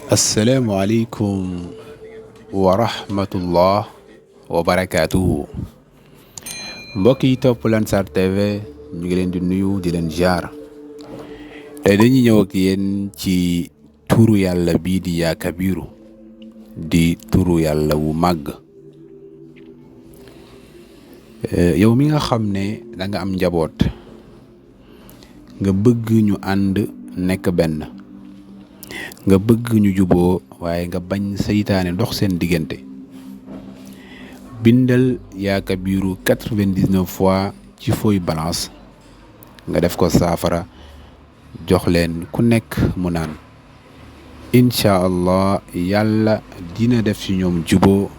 asalaamualeykum wa rahmatullah wa barakaatuhu. mbokk yi topp Lansar TV ñu ngi leen di nuyu di leen jaar. tey dañuy ñëw ak yéen ci turu yàlla bii di yaa kabiru di turu yàlla wu màgg. yow mi nga xam ne da nga am njaboot nga bëgg ñu ànd nekk benn, nga bëgg ñu juboo waaye nga bañ seytaane dox seen diggante, bindal yaa kabiru 99 fois ci feuille balance nga def ko saafara jox leen ku nekk mu naan. incha allah yàlla dina def ci ñoom juboo,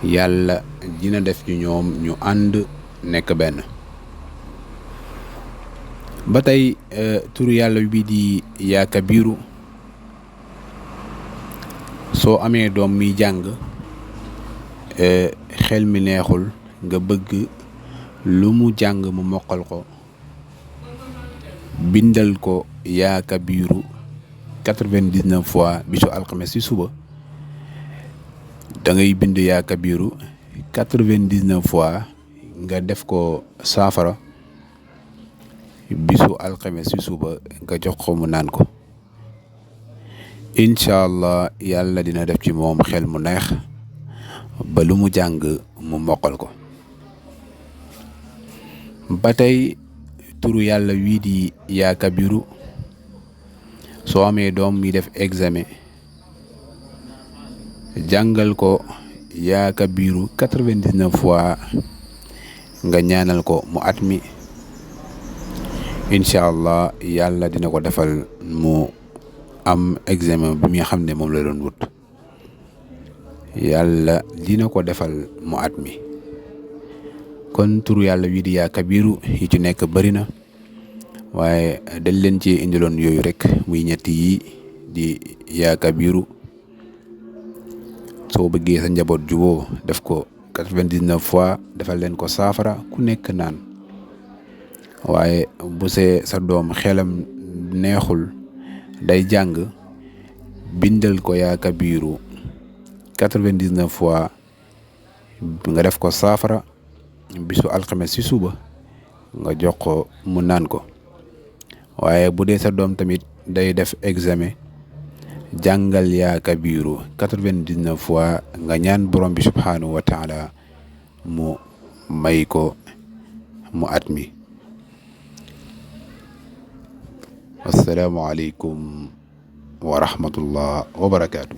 yàlla dina def ci ñoom ñu ànd nekk benn. ba tey turu yàlla bi di yaa kabiru soo amee doom mi jàng xel mi neexul nga bëgg lu mu jàng mu mokkal ko, bindal ko yaa kabiru 99 fois bisu alxames ci suba. da ngay bind yaa kabiru 99 fois nga def ko saafara bisu alxames ci suba nga jox ko mu naan ko. incha allah yàlla dina def ci moom xel mu neex ba lu mu jàng mu mokkal ko. ba tey turu yàlla wii di yaa kabiru soo amee doom mi def examen jàngal ko yaa kabiru 99 fois nga ñaanal ko mu at mi. incha allah yàlla dina ko defal mu am examen bi nga xam ne moom la doon wut, yàlla dina ko defal mu at mi. kon turu yàlla wi di yaa kabiru yi ci nekk bëri na waaye dañ leen ci indiloon yooyu rek, muy ñetti yi di yaa kabiru. soo bëggee sa njaboot juboo def ko 99 fois defal leen ko saafara ku nekk naan. waaye bu see sa doom xelam neexul day jàng, bindal ko yaa kabiru 99 fois nga def ko saafara bisu alxames ci suba nga jox ko mu naan ko. waaye bu dee sa doom tamit day def examen jàngal yaa kabiru 99 fois nga ñaan borom bi subhanahu wa taala mu may ko mu at mi. assalaamu aleykum wa rahmatullah wa barakaatu.